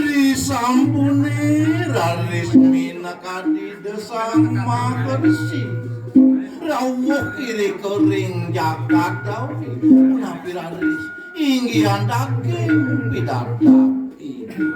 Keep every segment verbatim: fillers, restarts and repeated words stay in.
Risampune raris minakadi Desang Maharsi. Rawuh irika ring jagat Dawi. Punapi raris inggihan daging pidarta. Inggih.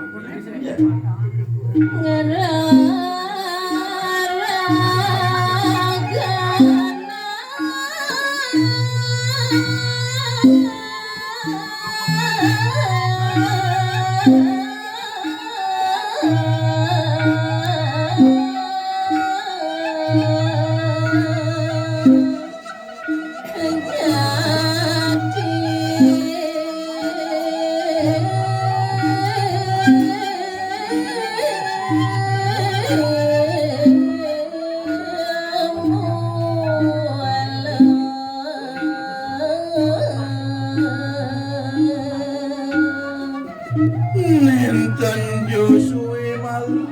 Nénten Josué malih.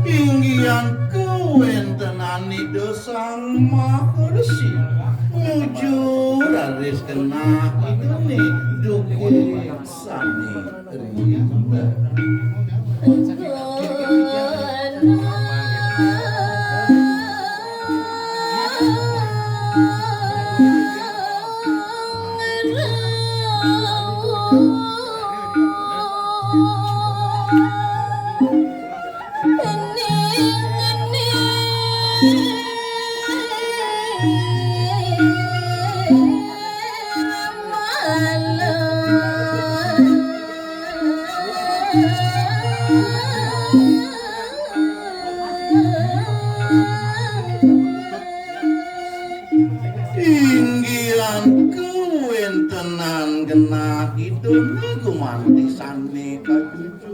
Inggihan kawéntenan Ida Sang Maha Resi. Nuju raris genah iduné duké sané rinda. Inggihan kawéntenan genah iduné gumanti sané katuju.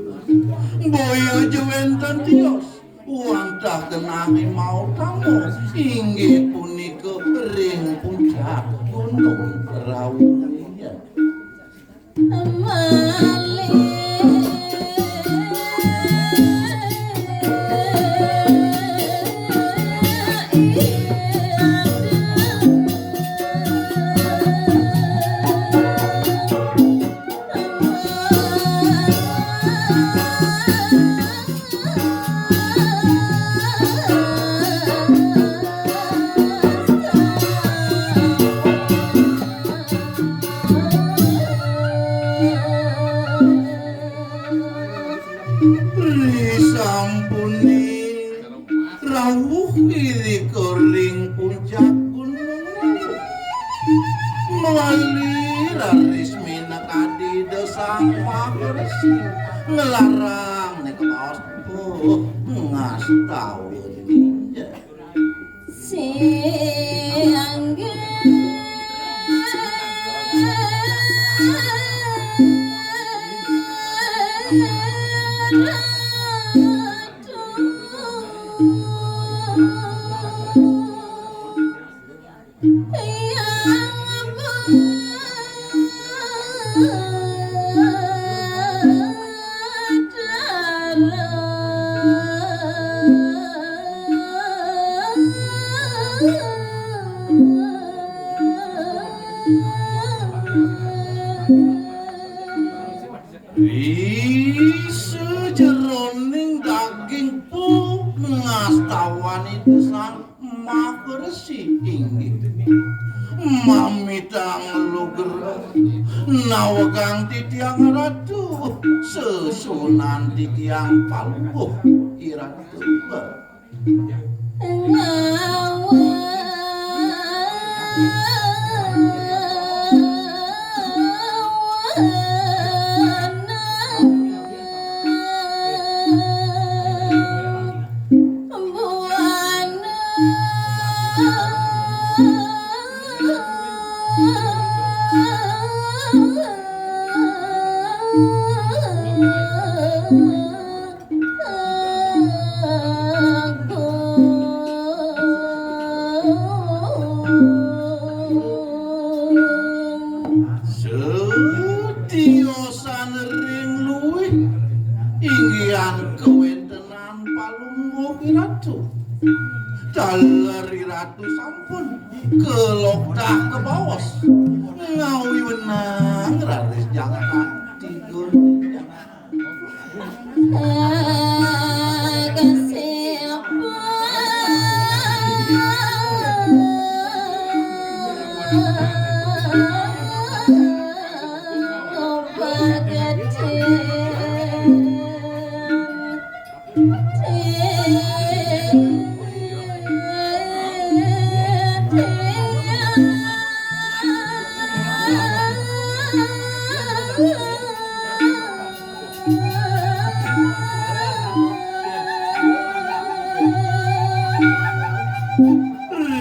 Boya ja wénten tios wantah genahé mautama, inggih punika ring puncak Gunung Rawiya. Risampune rawuh irika ring puncak gunung, malih raris minakadi Ida Sang Maha Resi nglarang nika kaos puh ngastawa ninja. Siangga Ri sajeroning daging puh ngastawané Ida Sang Maha Maha Resi inggih mamitang lugra nawegang titiang Ratu, sesuunan titiang Palungguh Iratu. Setiosan ring luih, inggihan kawéntenan Palungguh Iratu. Taler Iratu sampun kaloktah kabaos, ngawi wenang raris jangkang tiga.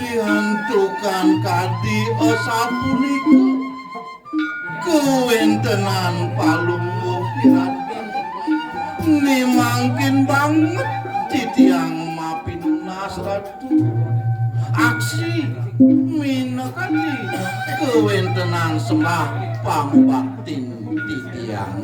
Liantukan kadi asapunika, kawéntenan Palungguh Iratu, né mangkin banget titiang mapinunas Ratu. Aksi minakadi kawéntenan sembah pangubaktin titiang.